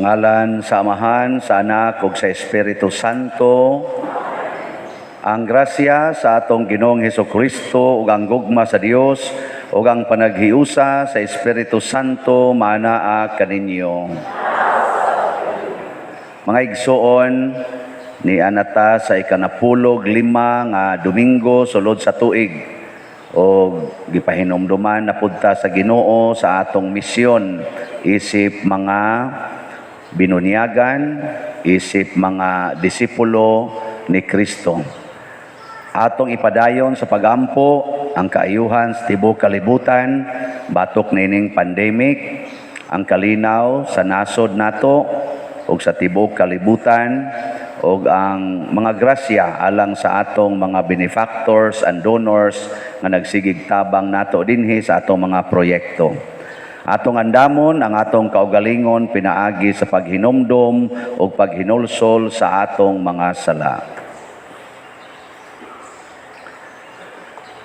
Sa ngalan sa Amahan, sa Anak ug sa Espiritu Santo. Ang grasya sa atong Ginoong Hesus Kristo ug ang gugma sa Dios ug ang panaghiusa sa Espiritu Santo maanaa kaninyo. Mga igsoon, niana ta sa 15 nga Domingo sulod sa tuig o gipahinumduman na pud ta sa Ginoo sa atong misyon isip mga binunyagan, isip mga disipulo ni Kristo. Atong ipadayon sa pagampo ang kaayuhan sa tibuok kalibutan batok nining pandemic, ang kalinaw sa nasod nato ug sa tibuok kalibutan, ug ang mga grasya alang sa atong mga benefactors and donors nga nagsigig tabang nato dinhi sa atong mga proyekto. Atong andamon ang atong kaugalingon pinaagi sa paghinumdom ug paghinulsol sa atong mga sala.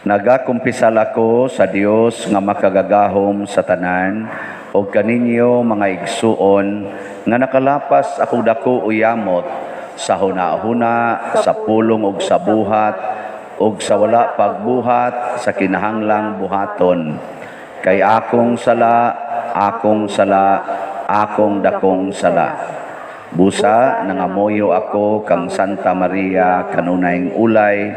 Nagakumpisal ako sa Dios nga makagagahom sa tanan ug kaninyo, mga igsuon, nga nakalapas akong dako o yamot sa hunahuna, sa pulong ug sa buhat ug sa wala pagbuhat sa kinahanglang buhaton. Kay akong sala, akong sala, akong dakong sala. Busa nangamuyo ako kang Santa Maria, kanunayng ulay,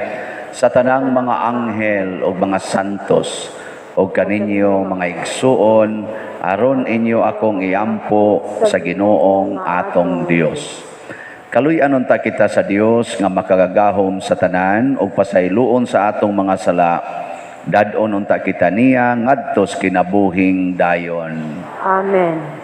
sa tanang mga anghel ug mga santos, ug kaninyo, mga igsuon, aron inyo akong iampo sa Ginoong atong Dios. Kaluy-an unta kita sa Dios nga makagagahom sa tanan ug pasayloon sa atong mga sala. Dad-on unta kita niya ngadto sa kinabuhing dayon. Amen.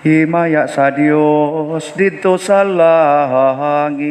Himaya sa Dios didto sa langit.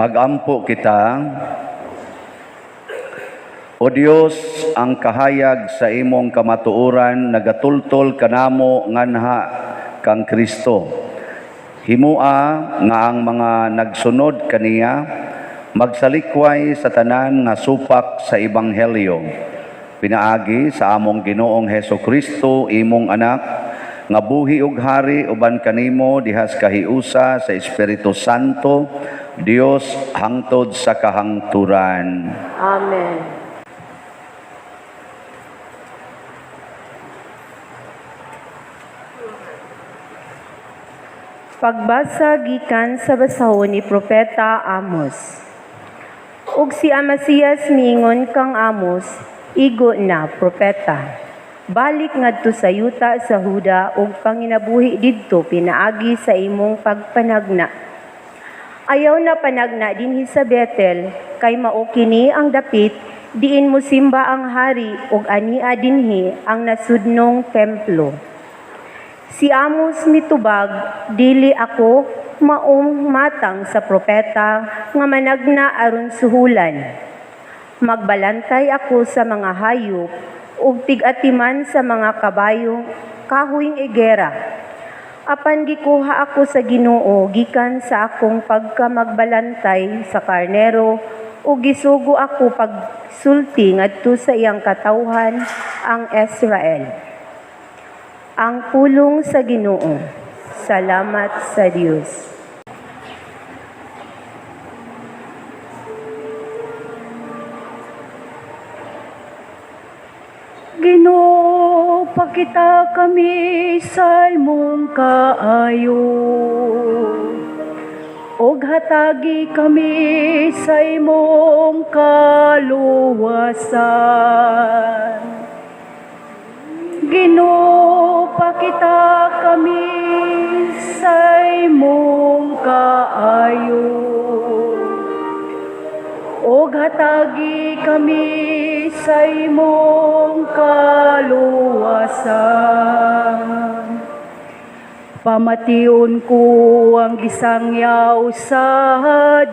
Magampo kita. O Dios, ang kahayag sa imong kamatuoran nagatultol kanamo nganha kang Kristo. Himua nga ang mga nagsunod kaniya magsalikway sa tanan nga supak sa ebanghelyo. Pinaagi sa among Ginoong Heso Kristo, imong anak, nga buhi ug hari uban kanimo dihas kahiusa sa Espiritu Santo, Dios hangtod sa kahangturan. Amen. Pagbasa gikan sa basahon ni Propeta Amos. Ug si Amasias miingon kang Amos, igo na propeta. Balik ngadto sa yuta sa Huda ug panginabuhi didto pinaagi sa imong pagpanagna. Ayaw na panagna dinhi sa Bethel kay mao kini ang dapit diin mosimba ang hari ug ania dinhi ang nasudnong templo. Si Amos mitubag, dili ako maong matang sa propeta nga managna aron suhulan. Magbalantay ako sa mga hayop ug tig-atiman sa mga kabayo kahoyng igera. Apan gikuha ako sa Ginoo gikan sa akong pagkamagbalantay sa karnero ug gisugo ako pagsulti ngadto sa iyang katawhan ang Israel. Ang pulong sa Ginoo. Salamat sa Dios. Ginoo, pakita kami sa imong kaayo. Og hatagi kami sa imong kaluwasan. Ginoo, pakita kami sa imong kaayo. Og hatagi kami sa imong kaluwasan. Pamation ko ang gisangyaw sa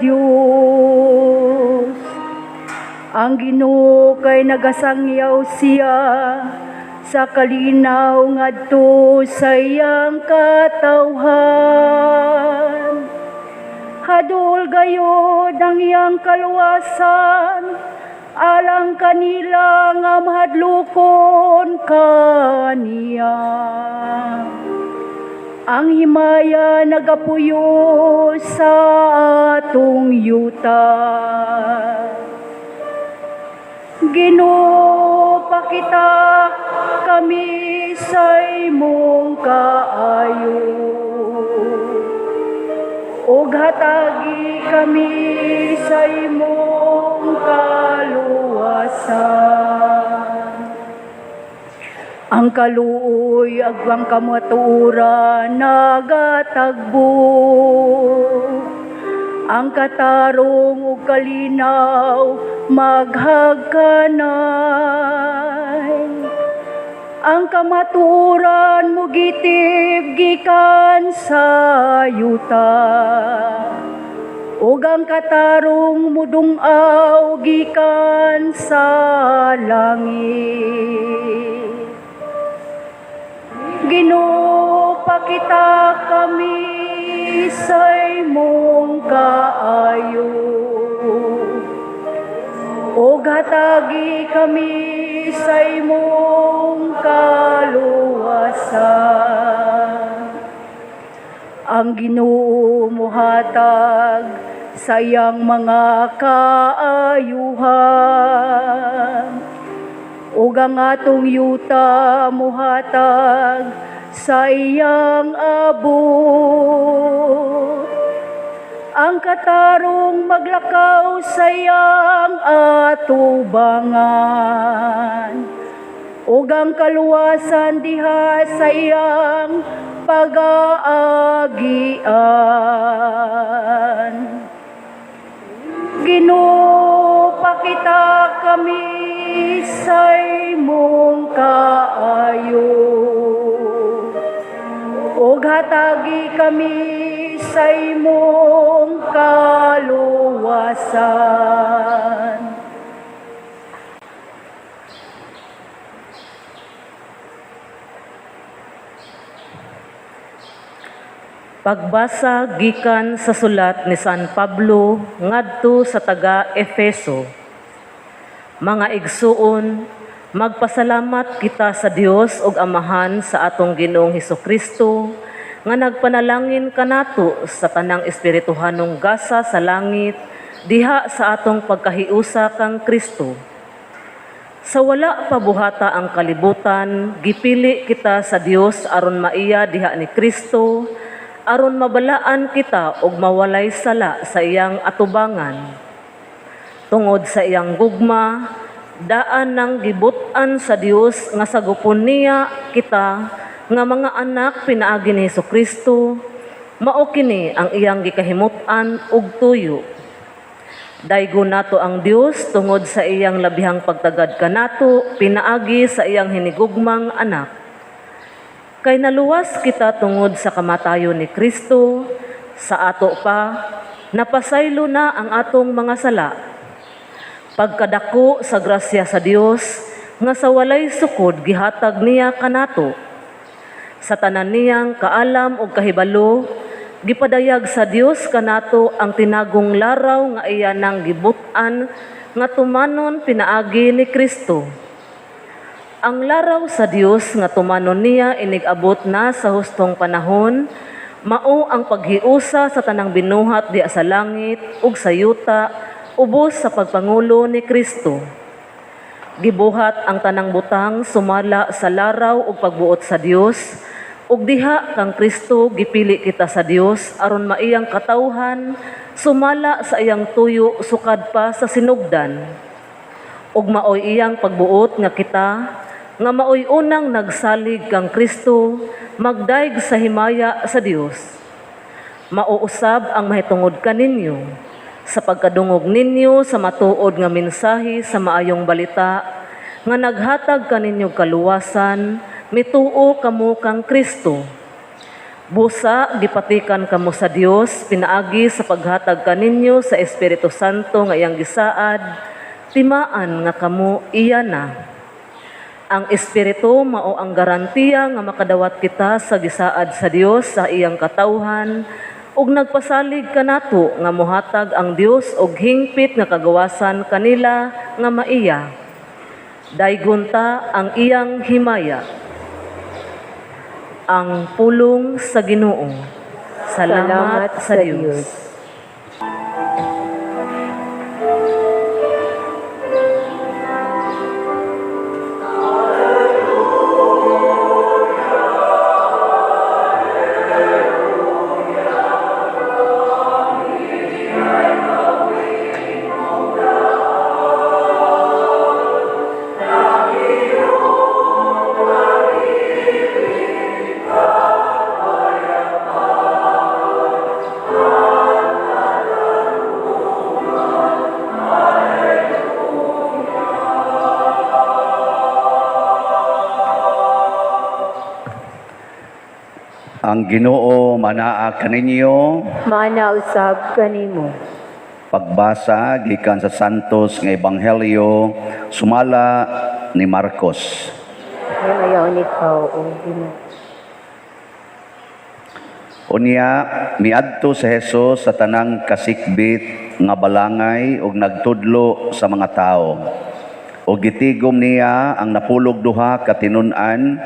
Dios. Ang Ginoo kay nagasangyaw siya sa kalinaw ngadto sa iyang katawhan. Hadol gayod ang iyang kaluwasan alang kanila nga mahadlokon kaniya. Ang himaya nagapuyo sa atong yuta. Ginoo, pakita kami sa imong kaayo. Ug hatagi kami sa imong kaluwasan. Ang kaluoy ug ang kamatuoran nagatagbo. Ang katarong ug kalinaw maghagkanay. Ang kamatuoran mugitib gikan sa yuta. Ug ang katarong mudung-aw gikan sa langit. Ginoo, pakita kami sa imong kaayo. Ug hatagi kami sa imong kaluwasan. Ang Ginoo muhatag sa iyang mga kaayuhan. Ug ang atong yuta muhatag sa iyang abot. Ang katarong maglakaw sa iyang atubangan. Ug ang kaluwasan diha sa iyang pag-aagian. Ginoo, pakita kami sa imong kaayo. Ug hatagi Hatagi kami sa imong kaluwasan. Pagbasa gikan sa sulat ni San Pablo ngadto sa taga Efeso. Mga igsuon, magpasalamat kita sa Dios ug Amahan sa atong Ginoong Hesukristo nga nagpanalangin kanato sa tanang espirituhanong gasa sa langit diha sa atong pagkahiusa kang Kristo. Sa wala pa buhata ang kalibutan, gipili kita sa Dios aron maiya diha ni Kristo, aron mabalaan kita og mawalay sala sa iyang atubangan. Tungod sa iyang gugma, daan nang gibut-an sa Dios nga sagupon niya kita nga mga anak pinaagi ni Hesukristo, mao kini ang iyang gikahimut-an ug tuyo. Daygon nato ang Dios tungod sa iyang labihang pagtagad kanato pinaagi sa iyang hinigugmang anak. Kay naluwas kita tungod sa kamatayon ni Kristo, sa ato pa napasaylo na ang atong mga sala. Pagkadako sa grasya sa Dios nga sa walay sukod gihatag niya kanato. Sa tanan niyang kaalam ug kahibalo, gipadayag sa Dios kanato ang tinagong laraw nga iya nang gibut-an nga tumanon pinaagi ni Kristo. Ang laraw sa Dios nga tumanon niya inig-abot na sa hustong panahon, mao ang paghiusa sa tanang binuhat diha sa langit ug sa yuta ubos sa pagpangulo ni Kristo. Gibuhat ang tanang butang sumala sa laraw ug pagbuot sa Dios, ug diha kang Kristo gipili kita sa Dios aron maiyang katawhan sumala sa iyang tuyo sukad pa sa sinugdan. Ug maoy iyang pagbuot nga kita nga maoy unang nagsalig kang Kristo magdayeg sa himaya sa Dios. Mauusab ang mahitungod kaninyo sa pagkadungog ninyo sa matuod nga mensahe sa maayong balita nga naghatag kaninyo kaluwasan, mituo kamo kang Kristo. Busa gipatikan kamo sa Dios pinaagi sa paghatag kaninyo sa Espiritu Santo nga iyang gisaad, timaan nga kamo iya na. Ang Espiritu mao ang garantiya nga makadawat kita sa gisaad sa Dios sa iyang katawhan ug nagpasalig kanato nga mohatag ang Dios og hingpit nga kagawasan kanila nga maiya. Daygon ta ang iyang himaya. Ang pulong sa Ginoo. Salamat sa Dios. Ang Ginoo manaa kaninyo. Maana usab kanimo. Pagbasa gikan sa Santos nga Ebanghelyo sumala ni Marcos. Himayaon ikaw o Ginoo. Unya miadto si Jesus sa tanang kasikbit nga balangay ug nagtudlo sa mga tawo. Ug gitigom niya ang 12 ka tinun-an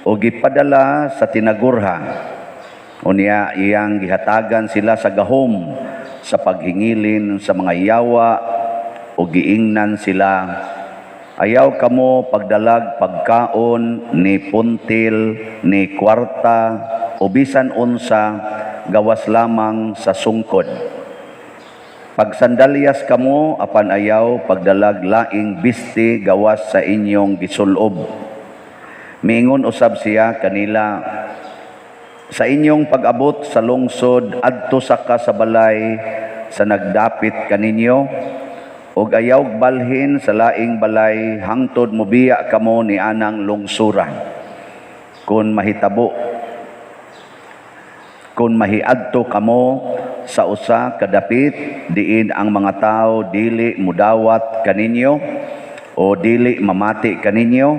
ug gipadala sa tinagurha. Unya iyang gihatagan sila sa gahom sa paghingilin sa mga yawa ug giingnan sila, ayaw kamo pagdalag pagkaon ni puntil ni kwarta o bisan unsa gawas lamang sa sungkod. Pagsandalyas kamo apan ayaw pagdalag laing bisti gawas sa inyong gisulob. Miingon usab siya kanila, sa inyong pag-abot sa lungsod adto sa ka sa balay sa nagdapit kaninyo ug ayaw balhin sa laing balay hangtod mobiya kamo ni anang lungsura. Kun mahitabo Kung mahiadto kamo sa usa ka dapit diin ang mga tawo dili mudawat kaninyo o dili mamati kaninyo,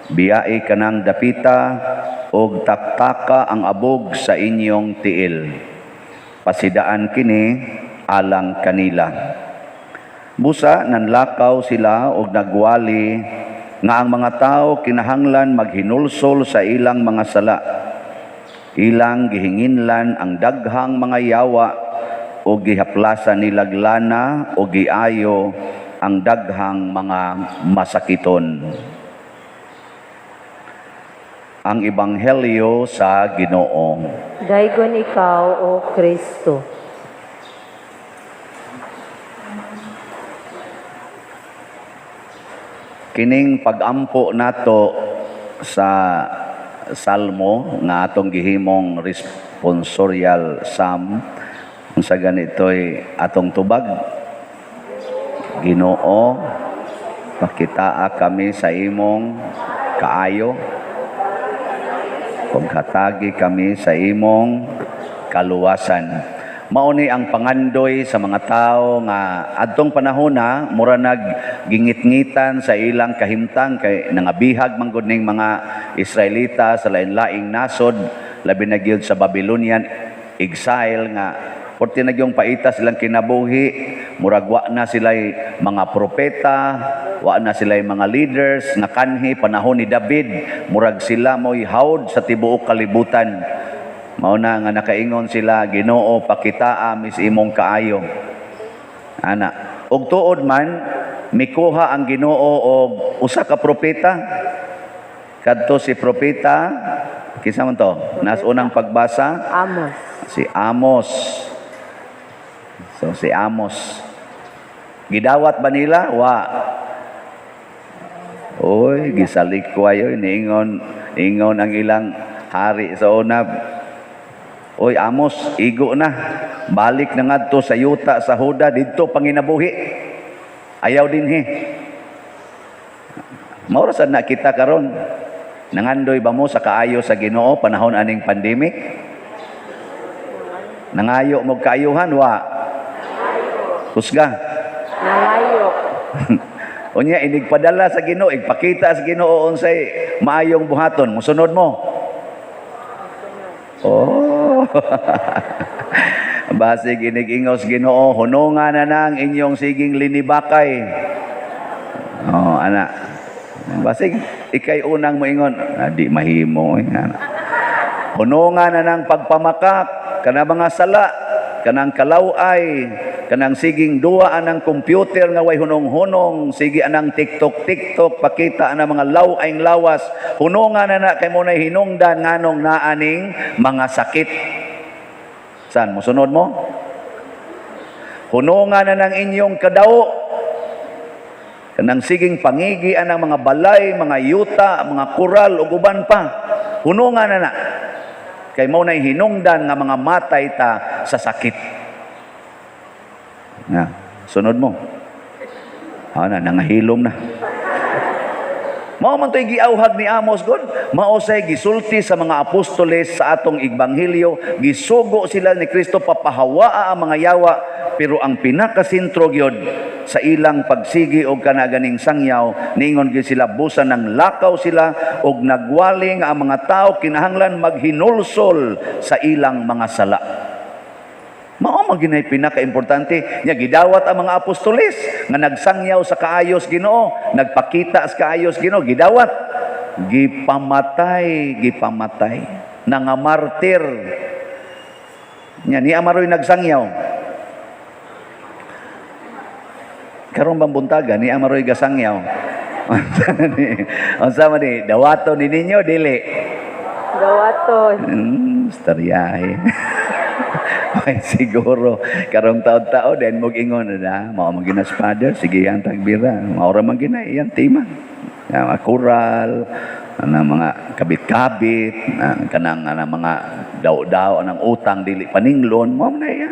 biyai kanang dapita og taktaka ang abog sa inyong tiil. Pasidaan kini alang kanila. Busa nanlakaw sila og nagwali nga ang mga tao kinahanglan maghinulsol sa ilang mga sala. Ilang gihinginlan ang daghang mga yawa o gihaplasan nilag lana o giayo ang daghang mga masakiton. Ang Ebanghelyo sa Ginoo. Daygon ikaw, O Kristo. Kining pagampo nato sa Salmo nga atong gihimong responsorial psalm, unsa ganito'y atong tubag? Ginoo, pakitaa kami sa imong kaayo, ug hatagi kami sa imong kaluwasan. Mao ni ang pangandoy sa mga tao nga adtong panahona mura nag gingitngitan sa ilang kahimtang kay nangabihag man gud ning mga Israelita sa lain-laing nasod, labi na gyud sa Babylonian exile nga porti na gyung paita silang kinabuhi, murag wa na sila'y mga propeta, wa na sila'y mga leaders nga kanhi panahon ni David, murag sila mo'y hawd sa tibuok kalibutan. Mao na nga nakaingon sila, Ginoo, pakitaa mis imong kaayo. Ana, og tuod man mikuha ang Ginoo og usa ka propeta. Kadto si propeta, kinsa man to? Nas unang pagbasa, Amos. Si Amos. So si Amos. Gidawat ba nila? Wa. Oy, gisalikway oy, niingon ingon ang ilang hari sa una. Oy Amos, igo na. Balik na ngadto sa yuta sa Huda didto panginabuhi. Ayaw dinhi. Mao ra sad na kita karon. Nangandoy ba mo sa kaayo sa Ginoo panahon aning pandemic? Nangayo mo kaayuhan wa? Kusga. Nangayo. Unya inigpadala sa Ginoo, igpakita sa Ginoo unsay maayong buhaton, mosunod mo. Oh. Basig inig-ingos Ginoo, hunungan na nang inyong siging linibakay. Oh, ana. Basig ikay unang moingon, di mahimo eh, ana. Hunungan na nang pagpamakak kanang mga sala, kanang kalaway, kanang siging duwa anang computer nga way hunong-hunong, sige anang TikTok TikTok, pakita anang mga law-ayng lawas, hunungan na na kay mo nay hinungdan nganong naaning mga sakit. Saan mosunod mo? Hunungan na ng inyong kadawo, kanang siging pangigi anang mga balay, mga yuta, mga kural ug uban pa. Hunungan na na kay mao nay hinungdan nga mga matay ta sa sakit. Na, sunod mo. Ha na, nangahilom na. Mao man to'y giauhag ni Amos god, mao say gisulti sa mga apostoles sa atong ebanghelyo, gisugo sila ni Kristo papahawaa ang mga yawa, pero ang pinakasentro gyud sa ilang pagsigi og kanaganing sangyaw, niingon gyud sila busa nang lakaw sila og nagwaling ang mga tao kinahanglan maghinulsol sa ilang mga sala. Mao man ginay pinakaimportante nya gidawat ang mga apostoles nga nagsangyaw sa kaayos Ginoo, nagpakita sa kaayos Ginoo, gidawat, gipamatay, gipamatay, nangamartir. Nya ni amaroy nagsangyaw. Karon bang buntaga ni amaroy gasangyaw. Unsa man ni dawaton ni ninyo dili? Dawaton. Istoryahe. Ay, siguro karong taon-taon then mo ingon na mao man ginas father, sige ang tagbira, mao ra man gina iyang tema. Ya, mga kural, anang mga kabit-kabit, kanang anang mga daw-daw anang utang dili paninglon, mao man na iya.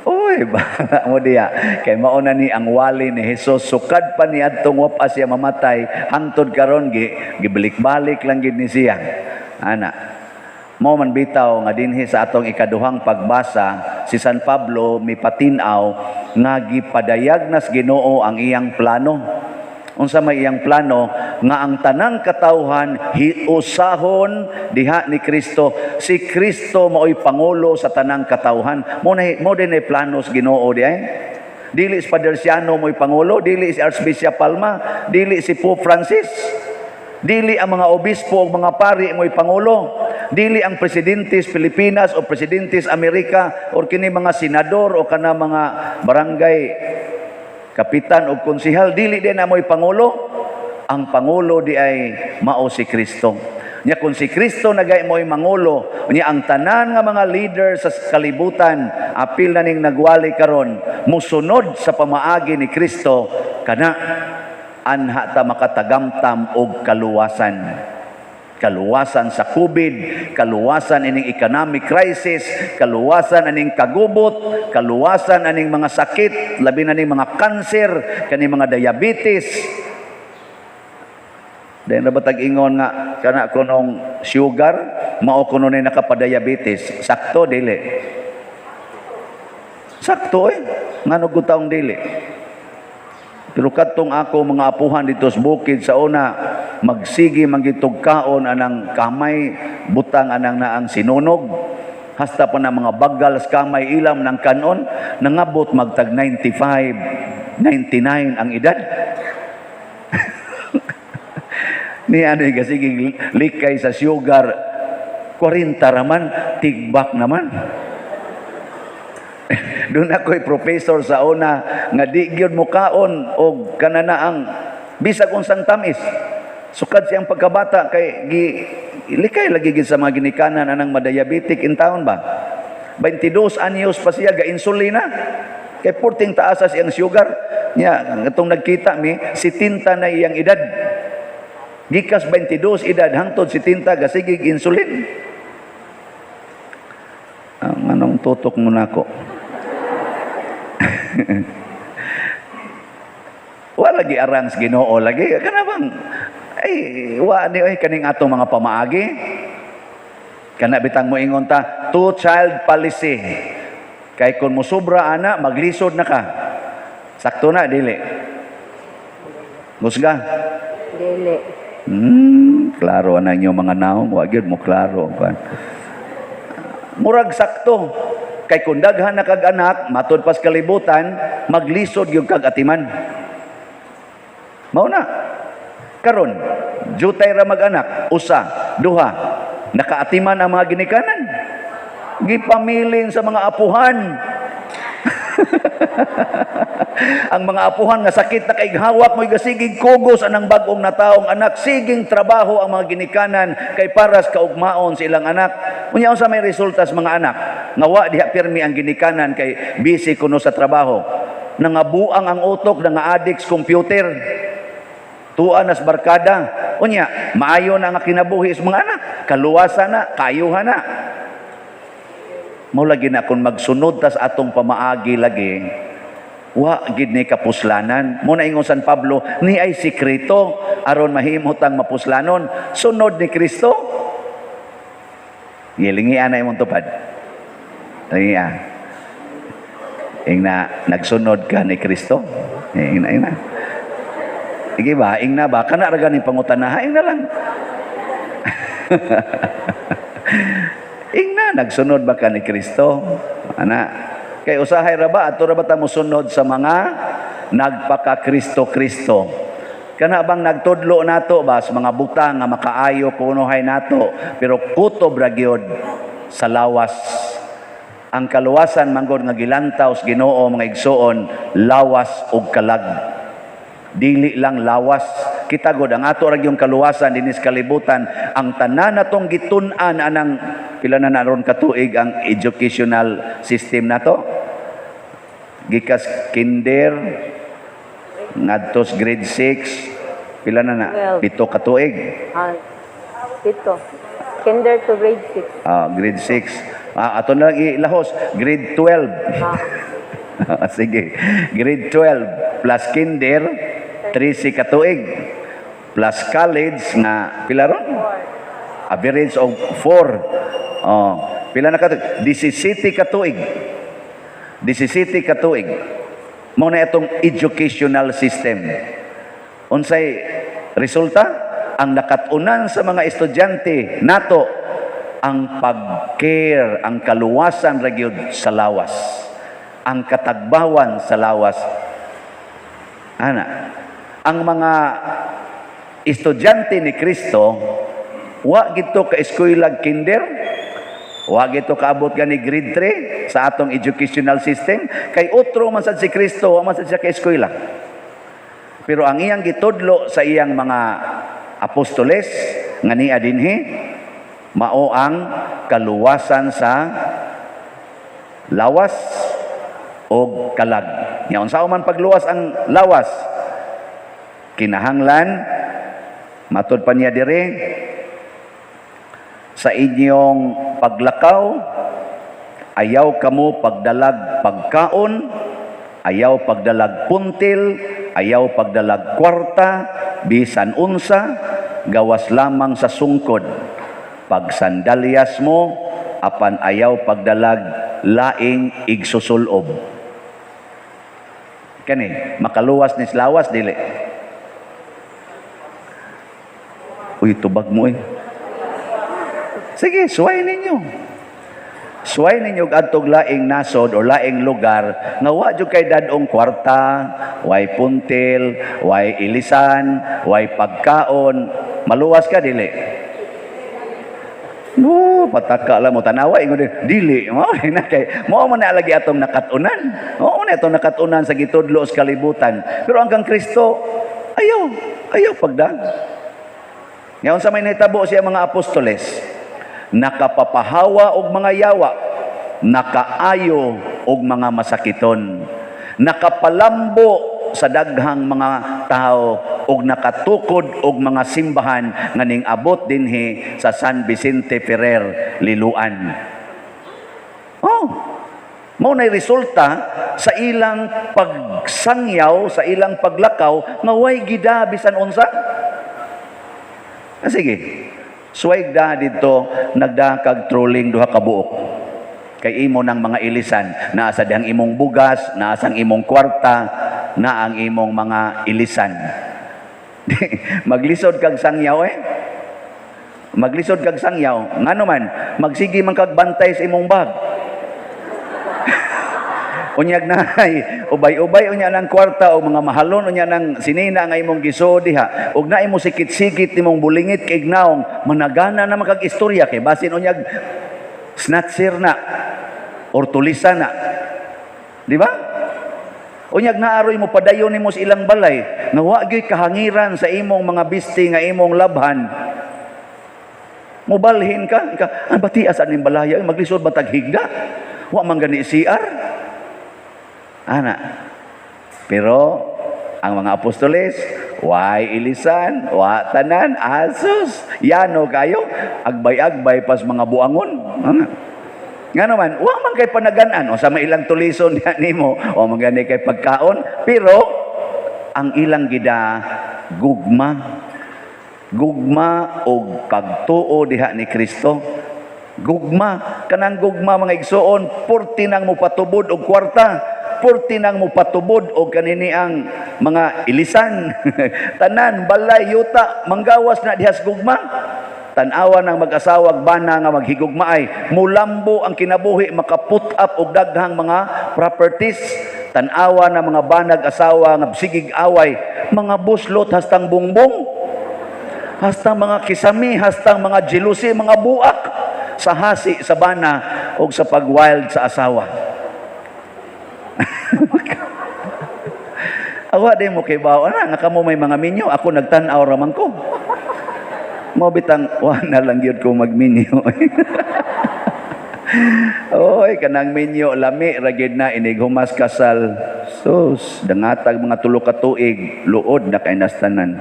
Oy, bahala mo diya. Kay mao na ni ang wali ni Jesus, sukad pa ni adtong wa pa siya mamatay, hangtod karon gibalik-balik lang gid ni siya. Ana. Mao man bitaw nga dinhi sa atong ikaduhang pagbasa, si San Pablo mipatin-aw nga gipadayag nas Ginoo ang iyang plano. Unsa may iyang plano? Nga ang tanang katawhan hiusahon diha ni Kristo. Si Kristo maoy pangulo sa tanang katawhan. Mo na mo din ay plano sa Ginoo di ay. Dili si Father Siano mo'y pangulo, dili si Archbishop Palma, dili si Pope Francis. Dili ang mga obispo o mga pari mo'y pangulo. Dili ang presidente sa Pilipinas o presidente sa Amerika or kini mga senador o kana mga barangay kapitan o konsihal, dili din na mo'y pangulo. Ang pangulo di ay mao si Kristo. Nya kung si Kristo nagay mo'y mangulo, nya ang tanan nga mga leader sa kalibutan, apil na ning nagwali karon, musunod sa pamaagi ni Kristo, kana anha ta makatagamtam og kaluwasan. Kaluwasan sa COVID, kaluwasan ining economic crisis, kaluwasan aning kagubot, kaluwasan aning mga sakit, labi na ning mga kanser, kani mga diabetes. Dahil na ba tag-ingon nga kana kunong sugar, mao kuno ni nakapadiabetes? Sakto, dili? Sakto eh. Ngano gud taong dili? Pero kadtong ako mga apuhan dito sa bukid sa una, magsige manggitog kaon anang kamay, butang anang naang sinunog. Hasta pa na mga bagal sa kamay ilam ng kanon, nangabot magtag 95, 99 ang edad. Ni ano kasi likay sa sugar, 40 raman, tigbak naman. Doon ako'y professor sa una nga di gyud mukaon og kananaang bisag unsang tamis. Sukad siyang pagkabata kay gi likay lagi gid sa mga ginikanan anang madiabetic in taon ba. 22 anyos pa siya ga insulina. Kay purting taas sa siyang sugar. Nya atong nagkita mi 70 na iyang edad. Gikas 22 edad hangtod 70 gasigig insulin. Ang anong tutok mo nako? Wa lagi arang sa Ginoo lagi kana bang ay wa ni ay kaning atong mga pamaagi. Kana bitang moingon ta two child policy. Kay kun mosobra ana maglisod na ka. Sakto na dili? Musga? Dili. Klaro na inyo mga naong, wa gyud mo klaro kan. Murag sakto. Kay kung daghan na kag anak, matud pas kalibutan, maglisod gyud kag atiman. Mao na. Karon, jutay ra mag-anak, usa, duha, nakaatiman ang mga ginikanan. Gipamilin sa mga apuhan. Ang mga apuhan nga sakit na kay hawak mo'y gasigig kugos anang bag-ong nataong anak, siging trabaho ang mga ginikanan kay paras kaugmaon sa ilang anak. Unya unsa may resulta sa mga anak? Nga wa diha pirmi ang ginikanan kay busy kuno sa trabaho. Nangabuang ang utok, nga-addict sa computer. Tuan nas barkada. Unya, maayo na nga kinabuhi sa mga anak. Kaluwasan na, kayuhan na. Mao lagi na kung magsunod tas atong pamaagi lagi, wa gid ni kapuslanan. Mo na ingon San Pablo, ni ay sikreto aron mahimo tang mapuslanon. Sunod ni Kristo. Gilingian na imong tupad. Lingia. Ingna nagsunod ka ni Kristo. Ingna, ingna. Sige ba, ingna ba kana ra ganing pangutana, ingna lang. Ingna nagsunod ba ka ni Kristo? Ana, kay usahay ra ba ato ra ba ta mosunod sa mga nagpaka Kristo-Kristo? Kana bang nagtudlo nato ba sa mga butang nga makaayo kunohay nato, pero kutob ra gyud sa lawas. Ang kaluwasan manggod nga gilantaw sa Ginoo mga igsuon, lawas ug kalag. Dili lang lawas. Kita god ang ato ra gyung kaluwasan dinhi sa kalibutan, ang tanan natong gitun-an anang pila na naron katuig ang educational system nato. Gikas kinder ngadtos grade 6, pila na na? 12. 7 ka tuig. 7. Kinder to grade 6. Grade 6. Ato na lang ilahos, grade 12. Sige. Grade 12 plus kinder 13 ka tuig plus college nga pila ron? Average of 4. Oh, pila na katuig? 17 ka tuig. 17 ka tuig. Mao na itong educational system. Unsay resulta? Ang nakatunan sa mga estudyante nato ang pag-care, ang kaluwasan ra gyud sa lawas, ang katagbawan sa lawas. Ana, ang mga estudyante ni Kristo wa gito ka eskwela kinder, wa gito kaabot gani grade 3 sa atong educational system, kay otro man sad si Kristo, wa man sad siya ka eskwela. Pero ang iyang gitudlo sa iyang mga apostoles nga niya dinhi mao ang kaluwasan sa lawas og kalag. Nya unsa man pagluwas ang lawas? Kinahanglan, matud pa niya diri, sa inyong paglakaw, ayaw kamo pagdalag pagkaon, ayaw pagdalag puntil, ayaw pagdalag kwarta, bisan unsa, gawas lamang sa sungkod. Pagsandalyas mo, apan ayaw pagdalag laing igsusulob. Kani, makaluwas ni lawas, dili? Uy, tubag mo eh. Sige, suway ninyo. Suway ninyo og adtog laing nasod o laing lugar nga wa jud kay dadong kwarta, way puntil, way ilisan, way pagkaon. Maluwas ka, dili? No, pataka lang mo tanawa ingon din dili mo na kay mao man na lagi atong nakatunan. Mao man atong nakatunan sa gitudlo sa kalibutan. Pero ang kang Kristo ayaw, ayaw pagdag. Ngayon sa may nahitabo siya mga apostoles, nakapapahawa og mga yawa, nakaayo og mga masakiton, nakapalambo sa daghang mga tao og nakatukod og mga simbahan nga ning abot dinhi sa San Vicente Ferrer, Liloan. Oh, mao nay resulta sa ilang pagsangyaw, sa ilang paglakaw nga way gida bisan unsa. Ah, sige. Suway da dito nagdakag trolling duha ka buok. Kay imo ng mga ilisan, naa sa dihang imong bugas, naa sa imong kwarta, na ang imong mga ilisan. Maglisod kag sangyaw eh. Maglisod kag sangyaw. Ngano man, magsige man kag bantay sa imong bag. Unyag na ay ubay-ubay unya ng kwarta o mga mahalon unya ng sinina nga imong gisuod diha ug na imo sikit-sikit nimong bulingit kay naong managana na makag istorya kay basin unyag snatcher na or tulisa na, di ba? Unyag naaroy mo padayon nimo sa ilang balay nga wa gyud kahangiran sa imong mga bisti nga imong labhan, mubalhin ka ika ang bati asa ning balaya, maglisod ba tag higda, wa man gani CR ana. Pero ang mga apostoles, way ilisan, wa tanan, asus, yano kayo, agbay-agbay pas mga buangon. Ana. Nga naman, wa man kay panaganan, o sa may ilang tulison diha nimo, o man gani kay pagkaon, pero ang ilang gida gugma. Gugma og pagtuo diha ni Kristo. Gugma, kanang gugma, mga igsuon, purti nang mopatubod og kwarta, purti nang mopatubod og kanini ang mga ilisan. Tanan, balay, yuta, manggawas na dihas gugma. Tan-awa ng mag-asawag bana nga maghigugmaay, mulambo ang kinabuhi, makaput up og daghang mga properties. Tan-awa ng mga banag asawa nga sigig away, mga buslot hastang bungbong, hastang mga kisami, hastang mga jealousy, mga buak sa hasi sa bana o sa pag-wild sa asawa. Awa di mo kay bao na nga kamo may mga minyo, ako nagtan-aw ra man ko. Mo bitang wa na lang gyud ko magminyo. Oy, kanang minyo lami ra gyud na inig humas kasal. Sus, dangatag mga tulo ka tuig, luod na kay nastanan.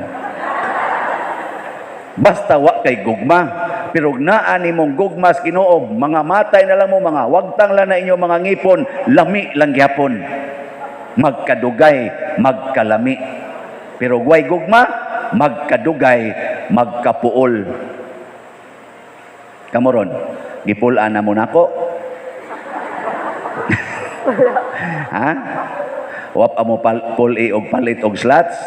Basta wa kay gugma. Pero naa nimong gugma sa Ginoo, mga matay na lang mo, mga wagtang lang na inyo mga ngipon, lami lang gyapon. Magkadugay, magkalami. Pero way gugma, magkadugay, magkapuol. Kamoron, Gipul-an na mo nako? Ha? Wa pa mo pul-i og palit og slots?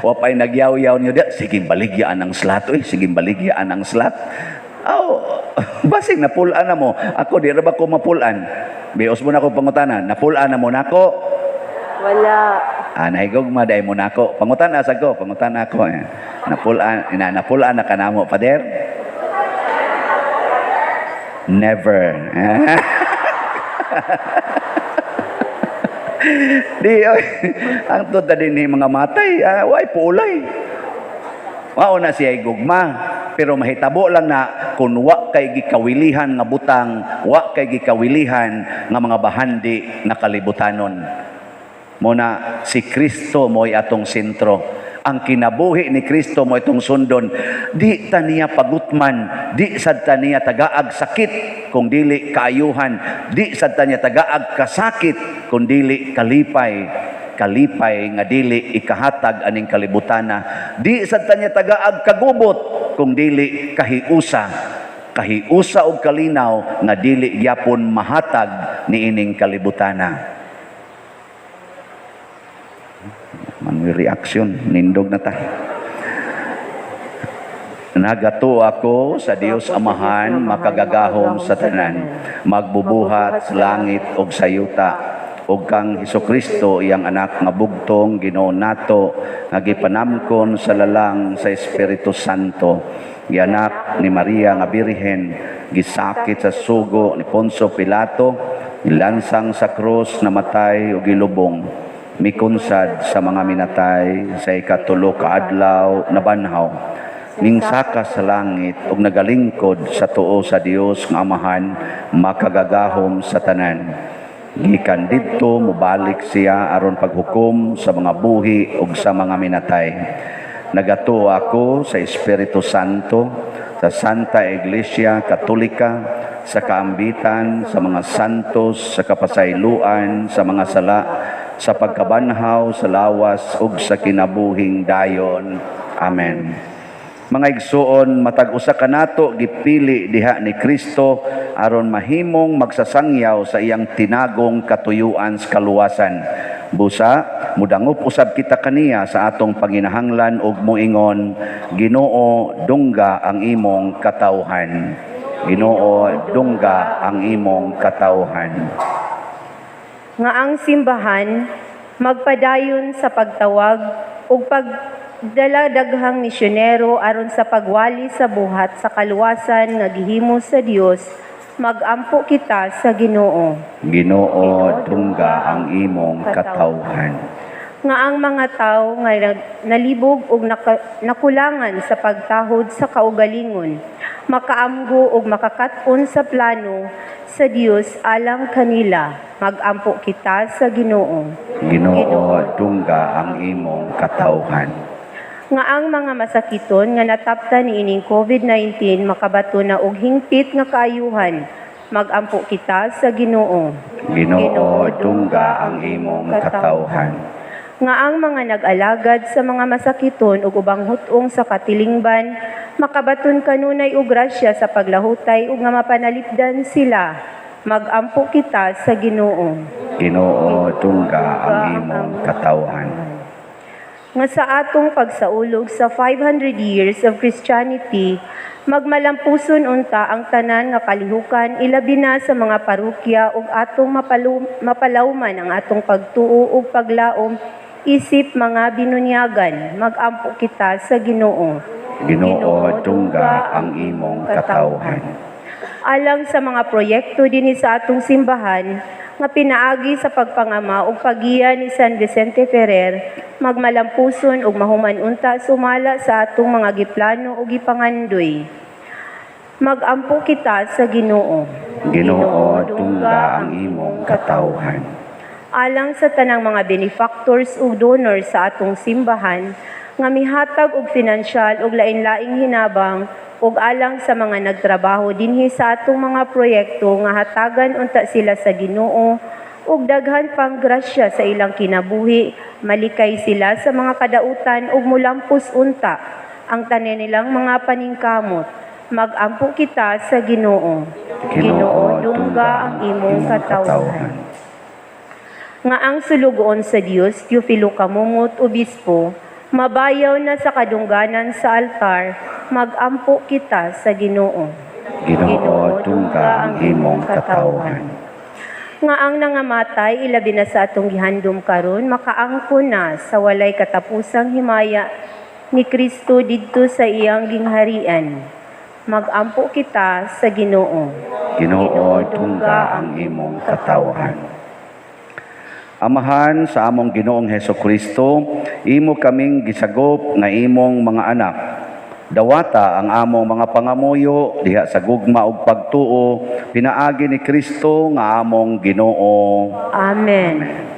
Wa pa'y nagyaw-yaw niyo diya, sige baligyaan ang slot, uy, sige baligyaan ang slot. Aw, basing napulaan na mo. Ako, di ra ba ko mapulaan? Bios mo na ko pangutana, napulaan na mo nako? Wala. Ah, nahigugma dahil mo nako. Pangutana sa ko, pangutana ako. Eh. Napulaan, ina, napulaan na kanamo, pader? Never. Di, oy, ang tuod na din ni mga matay, way pulay. Mao na siya gugma, pero mahitabo lang na kung wa kay gikawilihan nga butang, wa kay gikawilihan nga mga bahandi nga kalibutanon. Muna si Kristo mo'y atong sentro. Ang kinabuhi ni Kristo mo itong sundon. Di ta niya pagutman, di sad ta niya tagaag sakit kung dili kaayuhan, di sad ta niya tagaag kasakit kung dili kalipay. Kalipay nga dili ikahatag aning kalibutana. Di sad ta niya tagaag kagubot kung dili kahiusa. Kahiusa og kalinaw nga dili gyapon mahatag niining kalibutana. Man reaksyon, nindog na ta. Nagatuo ako sa Dios Amahan, makagagahom sa tanan, magbubuhat sa langit ug sa yuta, ug kang Hesukristo iyang anak nga bugtong Ginoo nato, nga gipanamkon sa lalang sa Espiritu Santo, gianak ni Maria nga Birhen, gisakit sa sugo ni Poncio Pilato, nilansang sa krus, namatay ug gilubong, mikunsad sa mga minatay, sa ikatulo ka adlaw nabanhaw, mingsaka sa langit ug nagalingkod sa tuo sa Dios nga Amahan, makagagahom sa tanan. Gikan didto mobalik siya aron paghukom sa mga buhi ug sa mga minatay. Nagatuo ako sa Espiritu Santo, sa Santa Iglesia Katolika, sa kaambitan sa mga santos, sa kapasayloan sa mga sala, sa pagkabanhaw sa lawas ug sa kinabuhing dayon. Amen. Mga igsuon, matag usa kanato gipili diha ni Kristo aron mahimong magsasangyaw sa iyang tinagong katuyuan sa kaluwasan. Busa, mudangop usab kita kaniya sa atong panginahanglan ug moingon, Ginoo, dungga ang imong katawhan. Ginoo, dungga ang imong katawhan. Nga ang simbahan magpadayon sa pagtawag ug pagdala daghang misyonero aron sa pagwali sa buhat sa kaluwasan nga gihimo sa Dios, magampo kita sa Ginoo. Ginoo, dungga ang imong katawhan. Nga ang mga tawo nga nalibog ug nakulangan sa pagtahod sa kaugalingon, makaamgo ug makakat-on sa plano sa Dios alang kanila, magampo kita sa Ginoo. Ginoo, dungga ang imong katawhan. Nga ang mga masakiton nga nataptan niining COVID-19 makabato na og hingpit nga kaayuhan, magampo kita sa Ginoo. Ginoo, dungga ang imong katawhan. Nga ang mga nag-alagad sa mga masakiton ug ubang hut-ong sa katilingban makabaton kanunay og grasya sa paglahutay ug nga mapanalipdan sila, magampo kita sa Ginoo. Ginoo, dungga ang imong katawhan. Nga sa atong pagsaulog sa 500 years of Christianity, magmalampuson unta ang tanan nga kalihukan, ilabi na sa mga parokya, ug atong mapalawman ang atong pagtuo ug paglaom isip mga binunyagan, magampo kita sa Ginoo. Ginoo, dungga ang imong katawhan. Alang sa mga proyekto dinhi sa atong simbahan nga pinaagi sa pagpangama ug paggiya ni San Vicente Ferrer, magmalampuson ug mahuman unta sumala sa atong mga giplano ug gipangandoy. Magampo kita sa Ginoo. Ginoo, dungga ang imong katawhan. Alang sa tanang mga benefactors ug donors sa atong simbahan nga mihatag og finansyal ug lain-laing hinabang, ug alang sa mga nagtrabaho dinhi sa atong mga proyekto nga hatagan unta sila sa Ginoo ug daghan pang grasya sa ilang kinabuhi, malikay sila sa mga kadautan ug mulampos unta. Ang tanan nilang mga paningkamot. Magampo kita sa Ginoo. Ginoo, dungga ang imong katawhan. Nga ang sulugoon sa Dios, Teofilo Camomot, Obispo, mabayaw na sa kadungganan sa altar, magampo kita sa Ginoo. Ginoo, dungga ang imong katawhan. Nga ang nangamatay, ilabi na sa atong gihandom karon, makaangkon na sa walay katapusang himaya ni Kristo didto sa iyang gingharian. Magampo kita sa Ginoo. Ginoo, dungga ang imong katawhan. Amahan sa among Ginoong Heso Kristo, imo kaming gisagop nga imong mga anak. Dawata ang among mga pangamuyo diha sa gugma ug pagtuo pinaagi ni Kristo nga among Ginoo. Amen.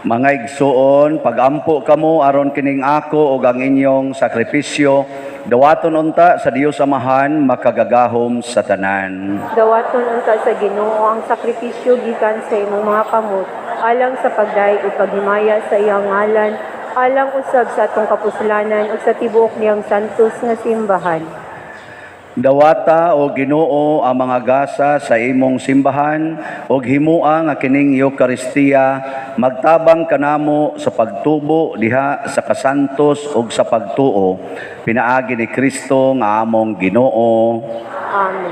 Mga igsuon, pagampo kamo aron kining ako ug ang inyong sakripisyo, dawaton unta sa Dios Amahan makagagahom sa tanan. Dawaton unta sa Ginoo ang sakripisyo gikan sa imong mga kamot alang sa pagdayeg ug paghimaya sa iyang ngalan, alang usab sa atong kapuslanan ug sa tibuok niyang santos nga simbahan. Dawata o Ginoo ang mga gasa sa imong simbahan ug himua nga kining Eukaristiya magtabang kanamo sa pagtubo diha sa kasantos ug sa pagtuo pinaagi ni Kristo nga among Ginoo. Amen.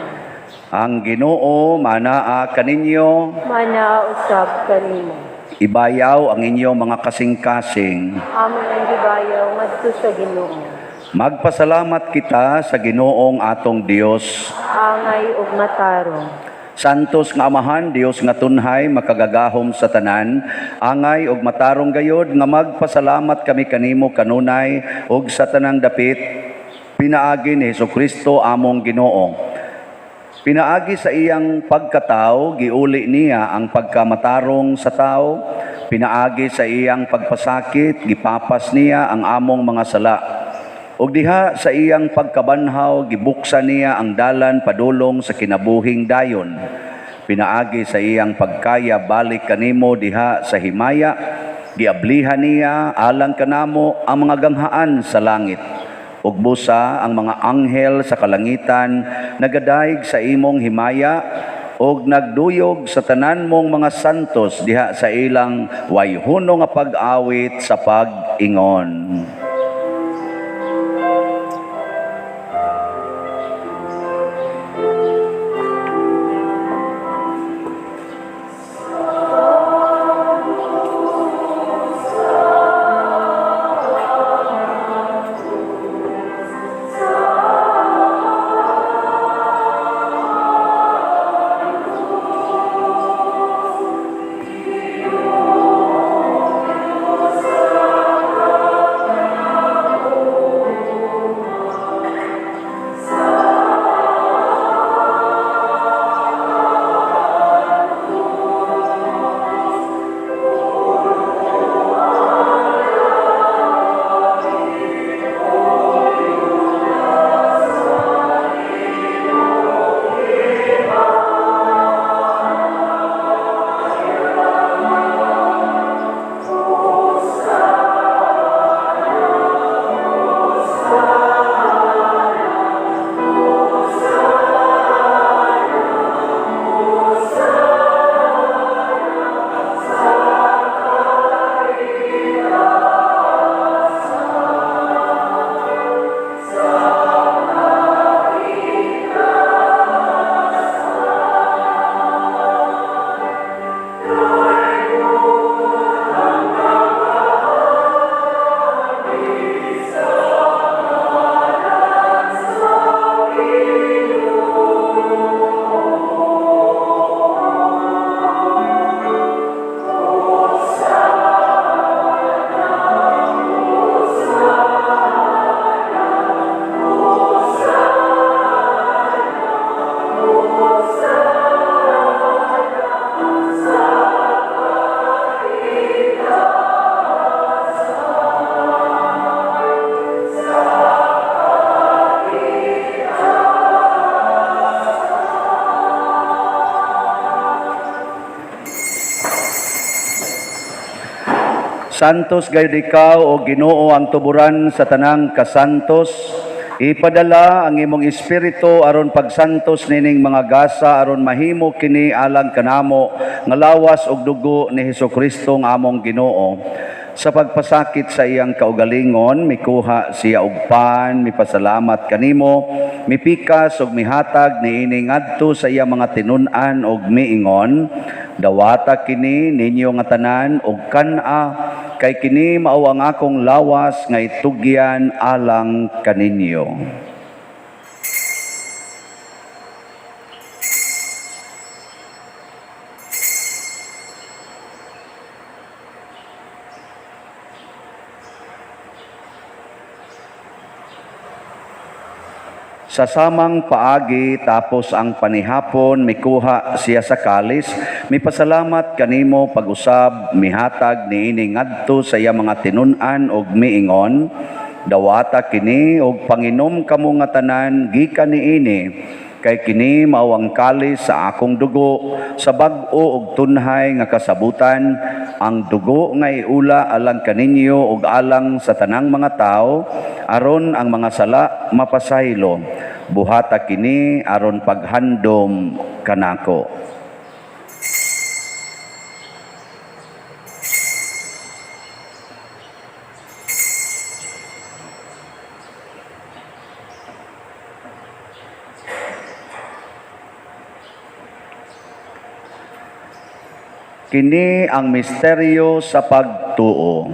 Ang Ginoo manaa kaninyo, Mana usab kanimo. Ibayaw ang inyong mga kasing-kasing. Amon ang gibayaw ngadto sa Ginoo. Magpasalamat kita sa Ginoong atong Dios. Angay ug matarong. Santos nga Amahan, Dios nga tunhay, makagagahom sa tanan, angay og matarong gayod nga magpasalamat kami kanimo kanunay og sa tanang dapit, pinaagi ni Hesukristo among Ginoo. Pinaagi sa iyang pagkatao, giuli niya ang pagkamatarong sa tao. Pinaagi sa iyang pagpasakit, gipapas niya ang among mga sala. Ug diha sa iyang pagkabanhaw, gibuksan niya ang dalan padulong sa kinabuhing dayon. Pinaagi sa iyang pagkaya balik kanimo diha sa himaya, giablihan niya alang kanamo ang mga ganghaan sa langit. Ug busa ang mga anghel sa kalangitan nagadayeg sa imong himaya ug nagduyog sa tanan mong mga santos diha sa ilang wayhuno nga pag-awit sa pag-ingon. Santos gayud ikaw o Ginoo ang tuburan sa tanang kasantos. Ipadala ang imong espiritu aron pagsantos nining mga gasa aron mahimo kini alang kanamo nga lawas ug dugo ni Hesukristo nga among Ginoo. Sa pagpasakit sa iyang kaugalingon, mikuha siya og pan, mipasalamat kanimo, mipikas ug mihatag niini ngadto sa iyang mga tinun-an ug miingon, dawata kini ninyo nga tanan ug kan-a, kay kini mao ang akong lawas nga itugyan alang kaninyo. Sa samang paagi tapos ang panihapon, mikuha siya sa kalis, mipasalamat kanimo pag-usab, mihatag niini ngadto sa iya mga tinun-an og miingon, dawata kini og panginom kamo nga tanan gikan niini, kay kini mao ang kalis sa akong dugo, sa bag-o og tunhay nga kasabutan, ang dugo nga iula alang kaninyo og alang sa tanang mga tawo, aron ang mga sala mapasaylo. Buhata kini aron paghandom kanako. Kini ang misteryo sa pagtuo.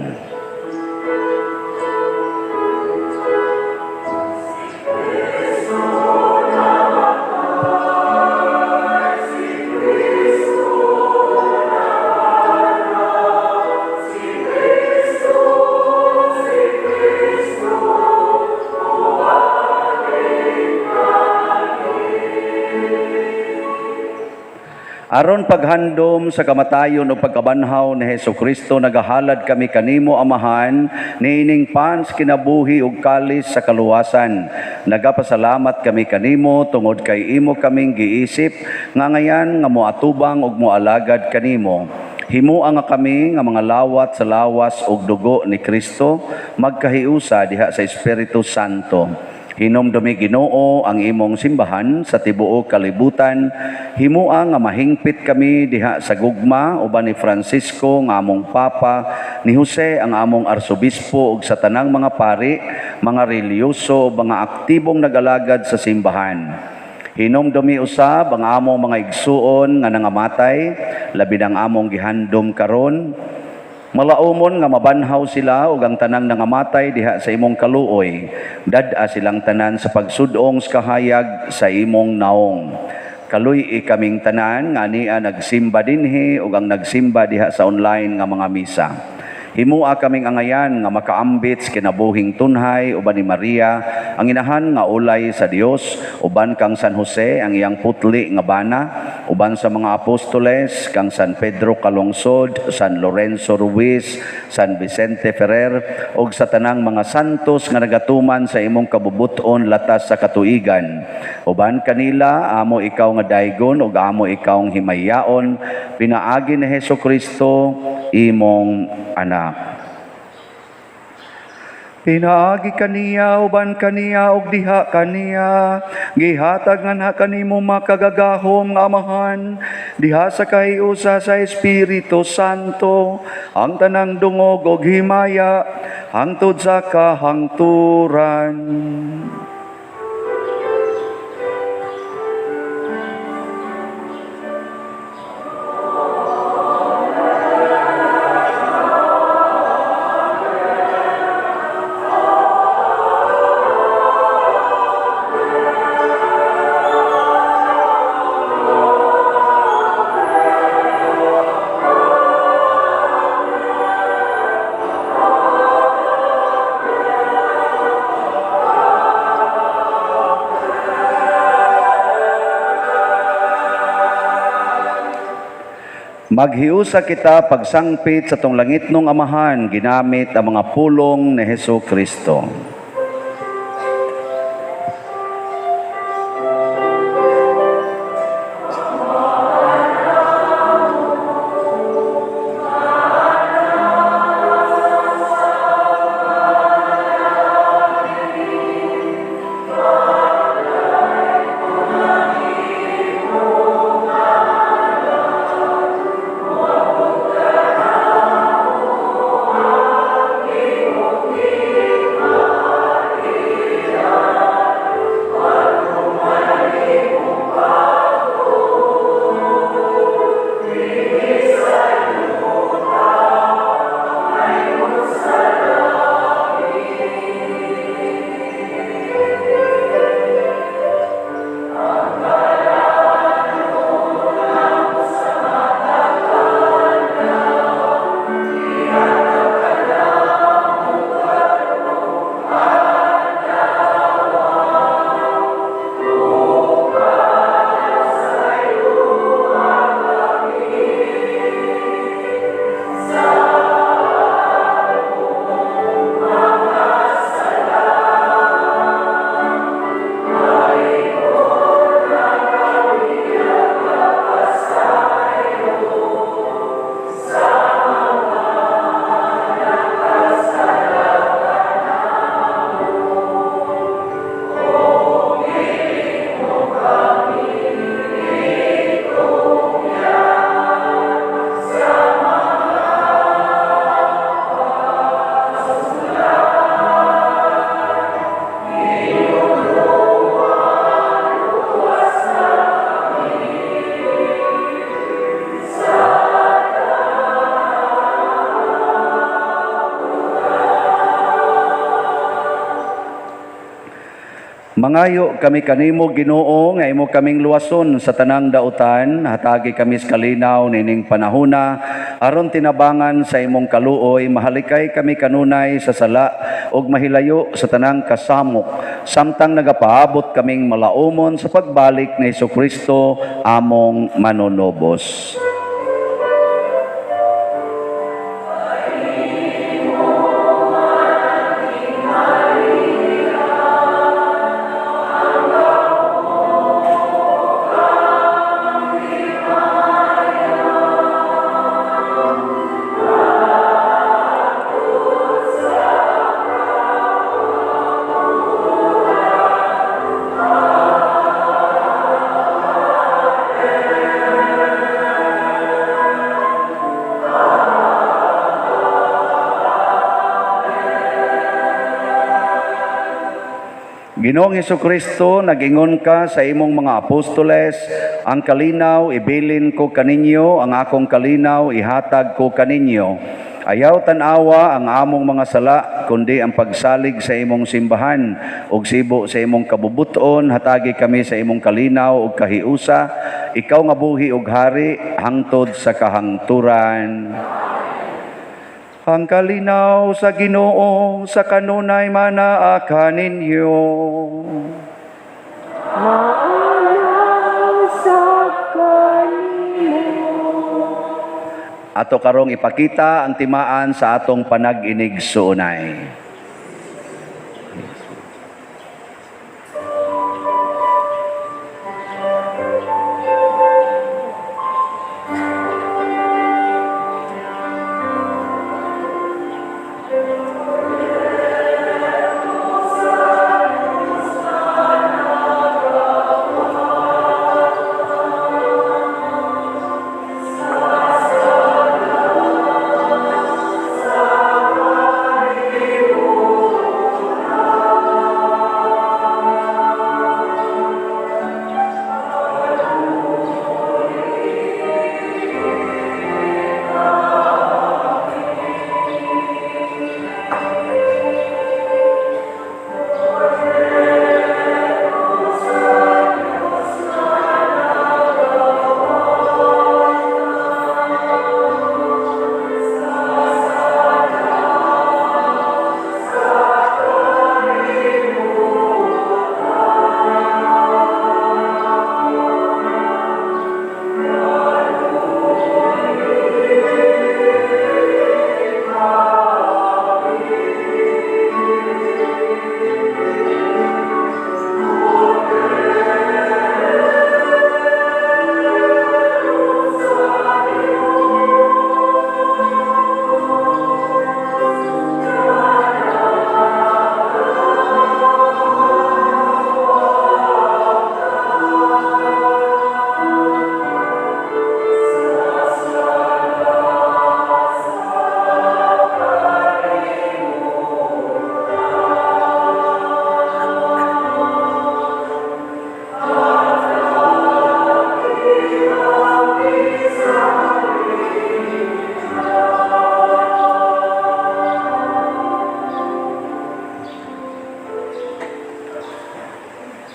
Aron paghandom sa kamatayon o pagkabanhaw ni Hesus Kristo, nagahalad kami kanimo, Amahan, niining pan sa kinabuhi ug kalis sa kaluwasan. Nagapasalamat kami kanimo tungod kay imo kaming giisip nga ngayan nga moatubang ug moalagad kanimo. Himua nga kami nga mga lawat sa lawas ug dugo ni Kristo magkahiusa diha sa Espiritu Santo. Hinumdumi, Ginoo, ang imong simbahan sa tibuok kalibutan. Himua nga mahingpit kami diha sa gugma uban ni Francisco nga among Papa, ni Jose ang among arsobispo ug sa tanang mga pari, mga relihiyoso ug mga aktibong nagalagad sa simbahan. Hinumdumi usab ang among mga igsuon nga nangamatay, labi ang among gihandom karon. Malaumon nga mabanhaw sila ug ang tanang nangamatay diha sa imong kaluoy. Dad-a silang tanan sa pagsudong sa kahayag sa imong naong. Kaluy-i kaming tanan nga ania nagsimba dinhi ug ang nagsimba diha sa online nga mga misa. Himua kaming angayan nga makaambit sa kinabuhing tunhay uban ni Maria, ang inahan nga ulay sa Dios, uban kang San Jose, ang iyang putli nga bana, uban sa mga apostoles, kang San Pedro Calungsod, San Lorenzo Ruiz, San Vicente Ferrer, ug sa tanang mga santos nga nagatuman sa imong kabubuton latas sa katuigan. Uban kanila, amo ikaw nga daygon ug amo ikaw himayaon, pinaagi ni Hesus Kristo, imong anak. Pinaagi kaniya, uban kaniya, ug diha kaniya, gihatag nganha kanimo, makagagahom nga Amahan, diha sa kahiusa sa Espiritu Santo, ang tanang dungog ug himaya hangtod sa kahangturan. Maghiusa kita pagsangpit sa atong langitnong Amahan ginamit ang mga pulong ni Hesus Kristo. Mangayo kami kanimo, Ginoo, nga imo kaming luwason sa tanang dautan, hatagi kami sa kalinaw nining panahona aron tinabangan sa imong kaluoy, mahalikay kami kanunay sa sala ug mahilayo sa tanang kasamok samtang nagapaabot kaming malaumon sa pagbalik ni Hesukristo among manunubos. Ginoong Hesukristo, nag-ingon ka sa imong mga apostoles, ang kalinaw ibilin ko kaninyo, ang akong kalinaw ihatag ko kaninyo. Ayaw tan-awa ang among mga sala, kundi ang pagsalig sa imong simbahan ug sibo sa imong kabubuton, hatagi kami sa imong kalinaw ug kahiusa, ikaw nga buhi ug hari hangtod sa kahangturan. Ang kalinaw sa Ginoo sa kanunay manaa kaninyo. Maana sa kanimo. Ato karong ipakita ang timaan sa atong panag-inig suunay.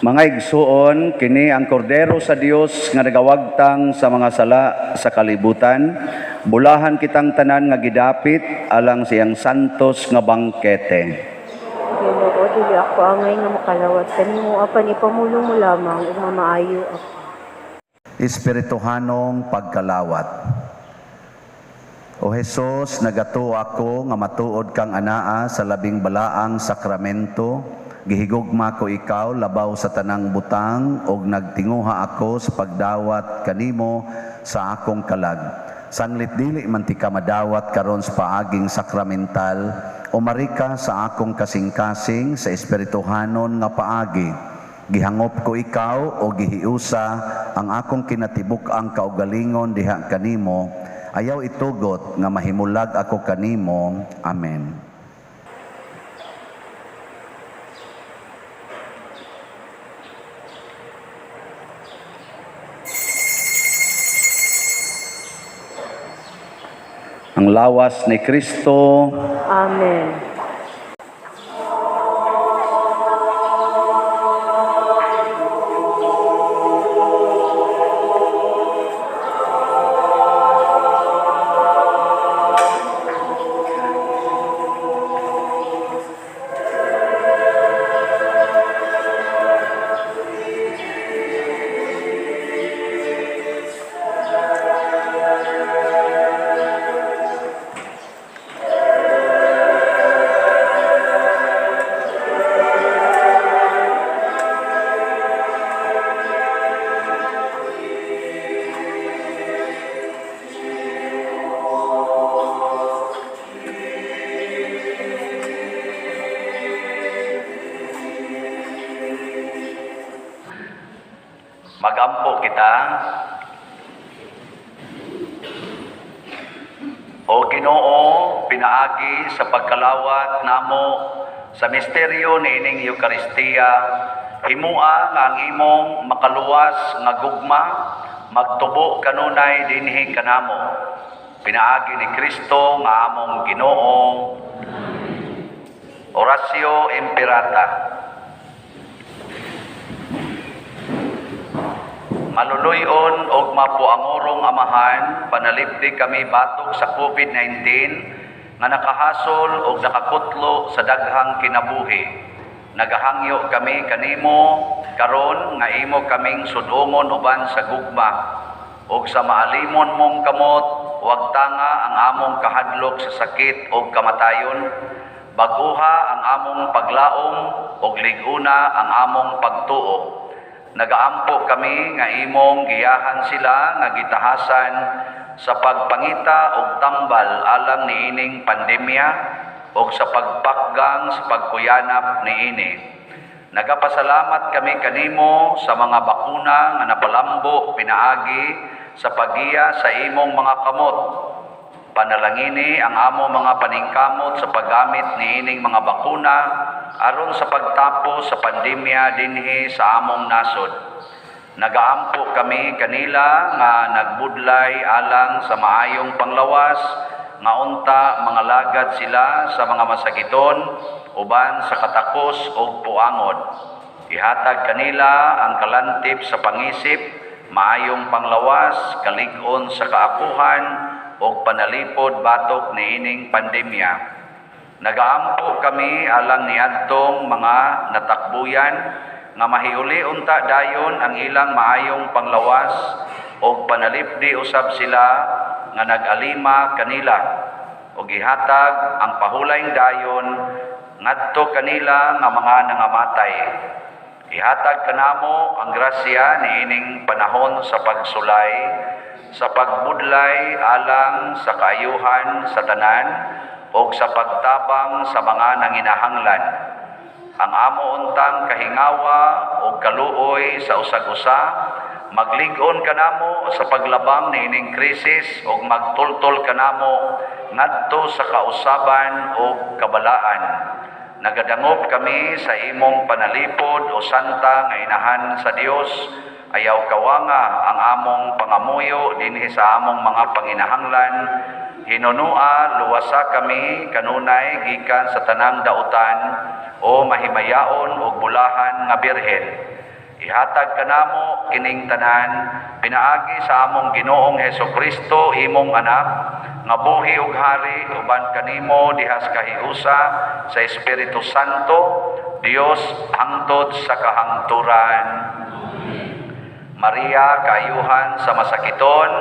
Mga igsuon, kini ang kordero sa Dios nga nagawagtang sa mga sala sa kalibutan. Bulahan kitang tanan nga gidapit alang siyang santos nga bangkete. Ginoo, dili ako angay nga makalawat kanimo apan ipamulong mo lamang ug mamaayo ako. Espirituhanong pagkalawat. O Hesus, nagatuo ako nga matuod kang anaa sa labing balaang sakramento. Gihigugma ko ikaw labaw sa tanang butang ug nagtinguha ako sa pagdawat kanimo sa akong kalag. Sanglit dili man ti ka madawat karon sa paaging sakramental, umari ka sa akong kasing-kasing sa espirituhanon nga paagi. Gihangop ko ikaw o gihiusa ang akong kinatibuk-ang kaugalingon diha kanimo. Ayaw itugot nga mahimulag ako kanimo. Amen. Ang lawas ni Kristo. Amen. Magampo kita. O Ginoo, pinaagi sa pagkalawat namo sa misteryo niining Eukaristiya, himua nga ang imong makaluwas nga gugma magtubo kanunay dinhi kanamo. Pinaagi ni Kristo nga among Ginoo. Oratio Imperata. Maluluy-on og mapuangorong Amahan, panalipdi kami batok sa COVID-19 nga nakahasol og nakakutlo sa daghang kinabuhi. Nagahangyo kami kanimo karon nga imo kaming sudongon uban sa gugma og sa maalimon mong kamot, wag tanga ang among kahadlok sa sakit og kamatayon. Baguha ang among paglaom og lig-una ang among pagtuo. Nagaampo kami nga imong giyahan sila nga gitahasan sa pagpangita og tambal alang niining pandemya og sa pagpakgang sa pagkuyanap niini. Nagapasalamat kami kanimo sa mga bakuna nga napalambo pinaagi sa paggiya sa imong mga kamot. Panalangini ang amo mga paningkamot sa paggamit niining mga bakuna aron sa pagtapos sa pandemya dinhi sa among nasod. Nagaampo kami kanila nga nagbudlay alang sa maayong panglawas nga unta mga lagad sila sa mga masakiton uban sa katakos og puangod. Ihatag kanila ang kalantip sa pangisip, maayong panglawas, kalig-on sa kaakuhan og panalipod batok niining pandemya. Nagaampo kami alang niadtong mga natakbuyan nga mahiuli unta dayon ang ilang maayong panglawas og panalipdi usab sila nga nag-alima kanila og gihatag ang pahulayng dayon ngadto kanila nga mga nangamatay. Ihatag kanamo ang grasya niining panahon sa pagsulay, sa pagbudlay alang sa kaayuhan sa tanan og sa pagtabang sa mga nanginahanglan. Ang amo untang kahingawa og kaluoy sa usag-usa, maglig-on kanamo sa paglabang niining krisis og magtultol kanamo ngadto sa kausaban og kabalaan. Nagadangop kami sa imong panalipod o santa nga inahan sa Dios. Ayaw kawanga ang among pangamuyo dinhi sa among mga panginahanglan. Hinunua, luwasa kami kanunay gikan sa tanang dautan o mahimayaon og bulahan nga birhen. Ihatag kanamo kining tanan pinaagi sa among Ginoong Hesukristo, imong anak, nga buhi ug hari uban kanimo dihas kahiusa sa Espiritu Santo, Dios hangtod sa kahangturan. Maria, kaayuhan sa masakiton.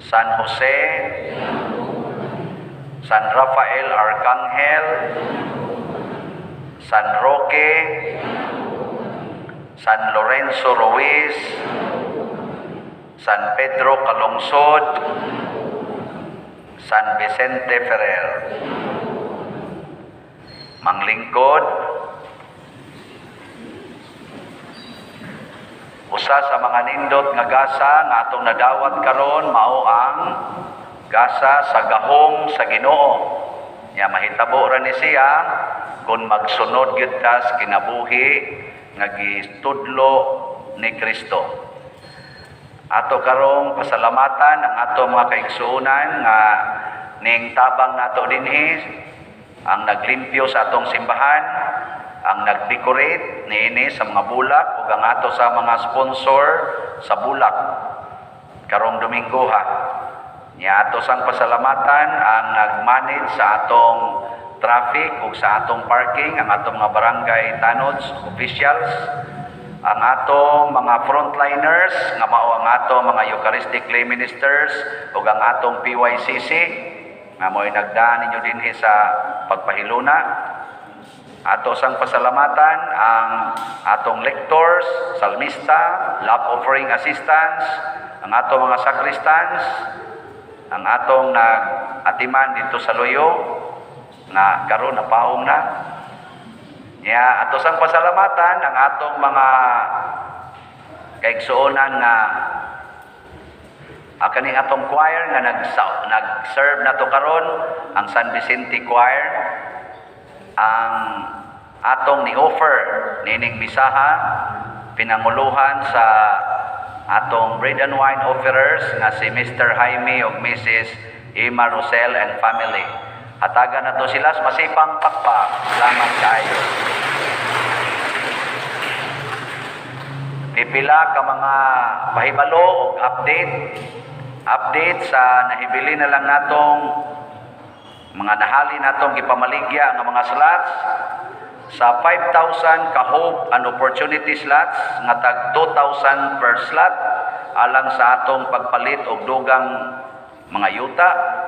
San Jose, San Rafael Arcangel, San Roque, San Lorenzo Ruiz, San Pedro Calungsod, San Vicente Ferrer. Manglingkod, usa sa mga nindot nga gasa nga atong nadawat karon mao ang gasa sa gahom sa Ginoo. Nya mahitabo ra ni siya kung magsunod gyud ta sa kinabuhi nga gitudlo ni Kristo. Ato karong pasalamatan ang ato mga kaigsuonan nga ning tabang nato dinhi, ang naglimpyo sa atong simbahan, ang nag-decorate niini sa mga bulak ug ang ato sa mga sponsor sa bulak karong Domingo ha. Nya ato sang pasalamatan ang nag-manage sa atong traffic ug sa atong parking, ang atong mga barangay tanods, officials, ang atong mga frontliners nga mao ang atong mga Eucharistic lay ministers ug ang atong PYCC nga mo'y nagdaan ninyo dinhi sa pagpahiluna. Ato sang pasalamatan ang atong lectors, salmista, love offering assistants, ang atong mga sacristans, ang atong nag-atiman dito sa Luyo nga karon napaong na. Nya ato sang pasalamatan ang atong mga Kaigsuonan nga kaning atong choir nga nag-serve nato karon, ang San Vicente Choir, ang atong ni-offer nining misaha, pinanguluhan sa atong bread and wine offerers nga si Mr. Jaime ug Mrs. Emma Rosel and family. Hatagan nato sila sa masipang pakpak. Salamat kaayo. Pipila ka mga pahibalo og update sa nahibili na lang natong mga nahali natong gipamaligya nga mga slots sa 5,000 ka hope and opportunity slots nga tag 2,000 per slot alang sa atong pagpalit og dugang mga yuta.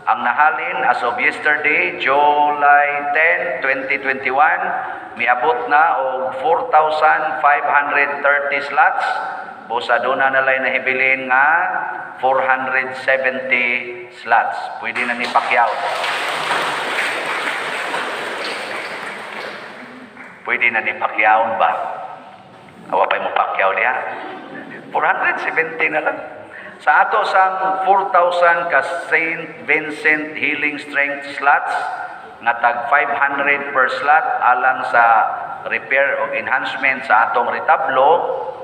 Ang nahalin as of yesterday, July 10, 2021, miabot na og 4,530 slots. Busa doon na nalay nahibilin nga 470 slots. Pwede na ni Pacquiao. Pwede na ni Pacquiao ba? Awa pa mo Pacquiao niya. 470 na lang. Sa ato sang 4,000 ka Saint Vincent Healing Strength slots nga tag 500 per slot alang sa repair o enhancement sa atong retablo,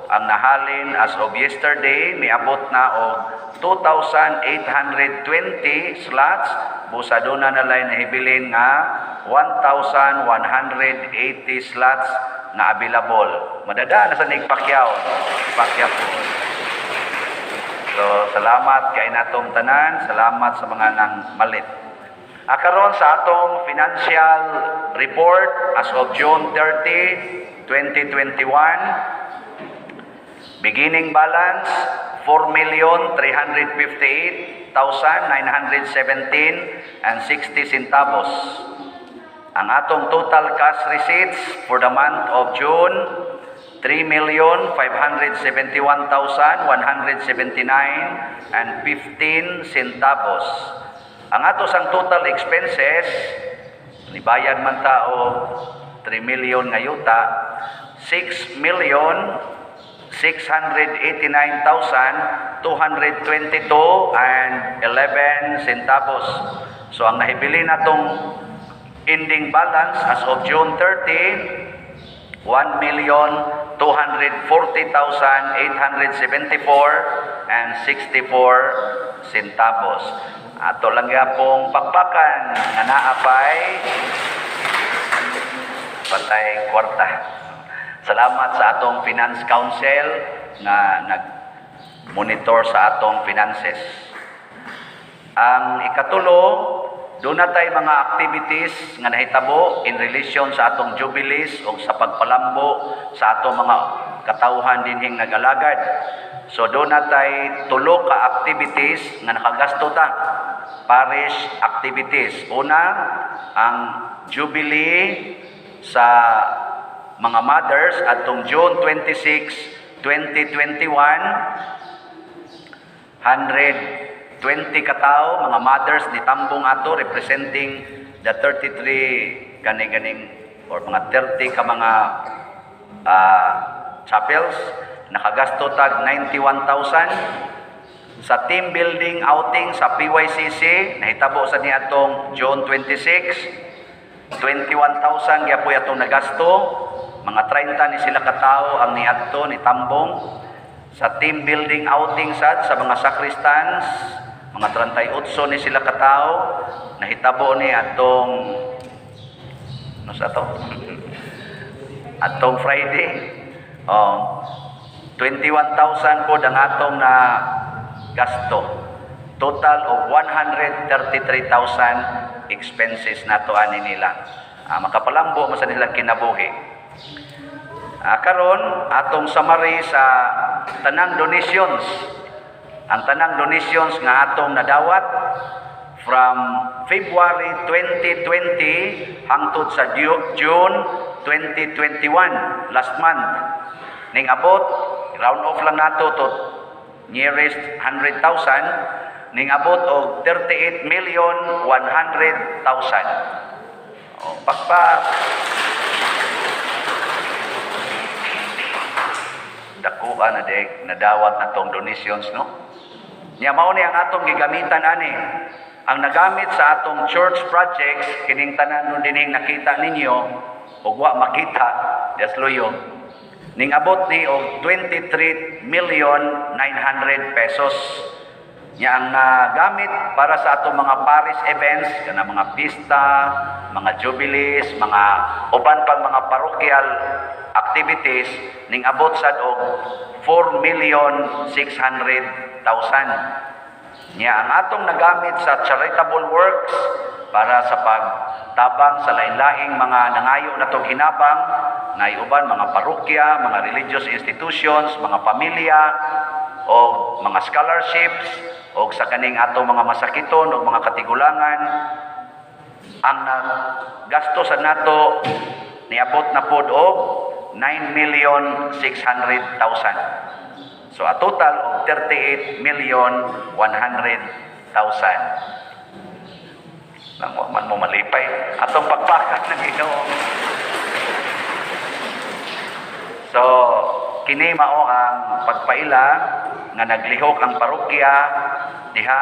ang nahalin as of yesterday miabot na og 2,820 slots. Busa doon na nalay nahibilin nga 1,180 slots nga available. Madada na sa Nick Pacquiao. Pacquiao po. So, salamat kay natong tanan, salamat sa mga nang malit. Karon sa atong financial report as of June 30, 2021, beginning balance 4,358,917.60 centavos. Ang atong total cash receipts for the month of June, 3,571,179.15 centavos. Ang ato sang total expenses, nibayad man ta og 3 million nga yuta, 6,689,222.11 centavos. So ang nahibili natong ending balance as of June 30, 1,240,874.64 centavos. Ato lang gyapong pakpakan nga naa pay patay kwarta. Salamat sa atong Finance Council nga nag-monitor sa atong finances. Ang ikatulo, doon na tay mga activities nga nahitabo in relation sa atong jubilees o sa pagpalambo sa atong mga katawhan dinhing nagalagad. So doon na tay tulo ka activities nga nakagasto ta. Parish activities. Una, ang jubilee sa mga mothers atong June 26, 2021, 120 katao mga mothers ni tambong ato representing the 33 kani-ganing or mga 30 ka mga chapels. Nakagasto tag 91,000. Sa team building outing sa PYCC nahitabo sa niadtong June 26, 21,000 gyapoy atong nagasto. Mga 30 ni sila katao ang niadto ni tambong. Sa team building outing sad sa mga sacristans, mga 38 ni sila katao nahitabo ni atong no sa to atong Friday. Oh, 21,000 po ang atong na gasto. Total of 133,000 expenses nato ani nila. Makapalambo man sa nilang kinabuhi. Karon atong summary sa tanang donations. Ang tanang donations nga atong nadawat from February 2020 hangtod sa June 2021, last month. Ning abot, round off lang nato to nearest 100,000, ning abot og 38,100,000. O, pakpak. Dako Kadako na dek nadawat na tong donations, no? Nya mao ni ang atong gigamitan ani. Ang nagamit sa atong church projects, kining tanan nun dining nakita ninyo ug wa makita dasluyo, ning abot ni og 23 million 900 pesos. Nya ang nagamit para sa atong mga parish events, kana mga pista, mga jubilees, mga uban pang mga parochial activities, ning abot sad og 4 million 600,000. Nya ang atong nagamit sa charitable works para sa pagtabang sa lain-laing mga nangayo natong hinabang, na uban mga parokya, mga religious institutions, mga pamilya, o mga scholarships, o sa kaning atong mga masakiton o mga katigulangan, ang gasto sa nato niabot na pod og 9,600,000. So a total of 38 million 100,000. Nang wa man mo malipay atong pagpakan ng Ginoo. So kini mao ang pagpaila nga naglihok ang parokya diha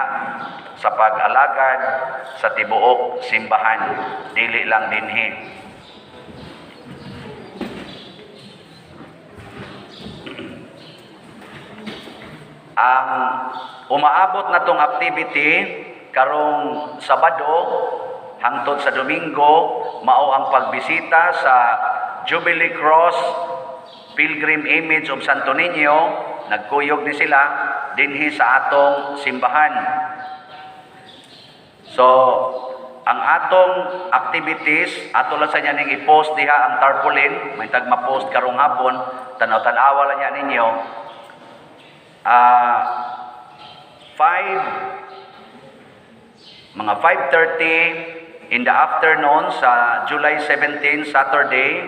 sa pag-alagad sa tibuok simbahan, dili lang dinhi. Ang umaabot na tong activity karong Sabado hangtod sa Domingo mao ang pagbisita sa Jubilee Cross Pilgrim Image of Santo Niño. Nagkuyog ni sila dinhi sa atong simbahan. So ang atong activities, ato lang sa niya ning i-post diha ang tarpaulin, may tag ma-post karong hapon, tanaw-tanawa lang niya ninyo. 5 mga 5:30 in the afternoon sa July 17, Saturday,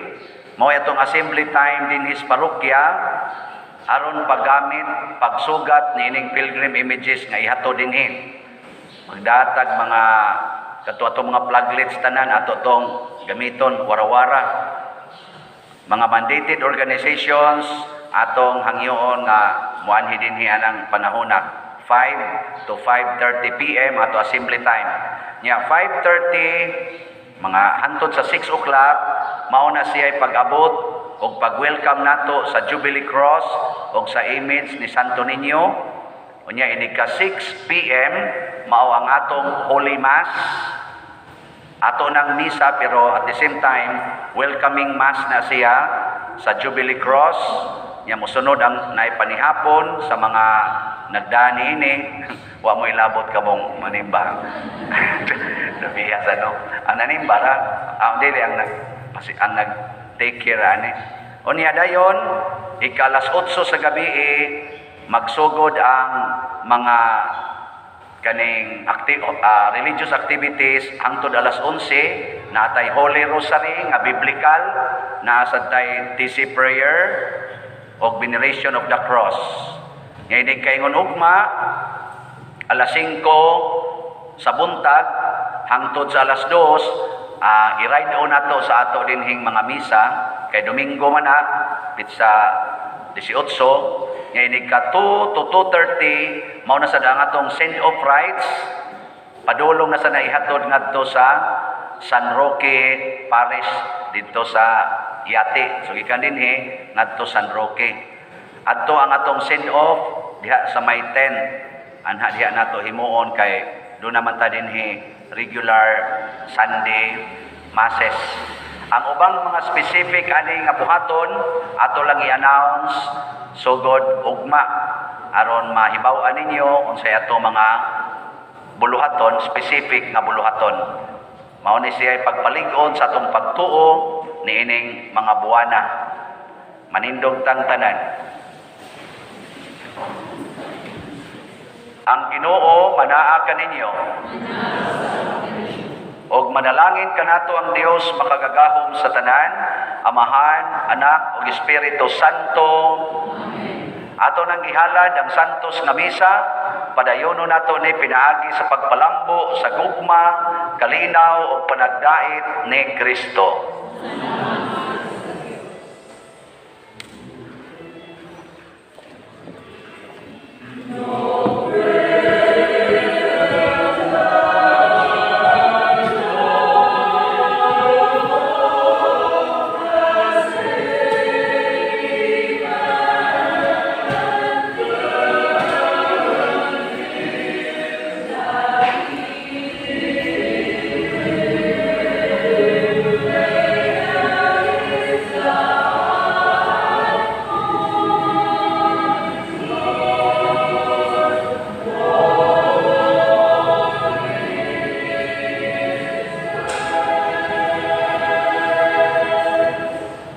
mao atong assembly time dinhi sa parokya aron paggamit, pagsugat niining pilgrim images nga ihato dinhi. Magdatag mga kato atong mga pluglets tanan ato tong gamiton wara-wara. Mga mandated organizations atong hangyoon nga muanhi dinhi anang panahona 5 to 5:30 PM ato assembly time. Nya 5:30 mga hantod sa 6 o'clock mao na siya pag-abot og pag-welcome nato sa Jubilee Cross og sa image ni Santo Niño. Unya inig ka 6 PM mao ang atong Holy Mass. Ato nang misa pero at the same time welcoming mass na siya sa Jubilee Cross. Nya mosunod ang naipanihapon sa mga nagdani ini. Wa mo ilabot kamong manimba. Nabihas ano. Ang nanimba ra, ang dili ang nag ang nag take care ani. Unya dayon ika alas 8 sa gabi magsugod ang mga kaning religious activities hangtod alas 11. Natay Holy Rosary nga biblical, naa sad tay TC prayer og veneration of the cross. Ngayon kaingon ugma alas 5 sa buntag hangtod sa alas 2, i-ride on nato sa ato dinhing mga misa kay Domingo man na pitsa 18. Ngayon ka 2 to 2:30 mao na sad ang atong send off rites, padulong na sa naihatod ngadto sa San Roque Parish didto sa Yate. So gikan dinhi ngadto San Roque, adto ang atong send off diha sa may tent. Anha diha nato himuon kay do naman ta dinhi regular Sunday masses. Ang ubang mga specific ani nga buhaton ato lang i-announce sugod ugma aron mahibaw-an ninyo unsay ato mga buluhaton, specific nga buluhaton. Mao ni siya pagpalig-on sa atong pagtuo niining mga buwana. Manindog tang tanan. Ang Ginoo manaa kaninyo. Og manalangin kanato ang Dios makagagahom sa tanan, Amahan, Anak ug Espiritu Santo. Ato nang gihalad ang santos nga misa, padayono nato ni pinaagi sa pagpalambo sa gugma, kalinaw ug panagdait ni Kristo.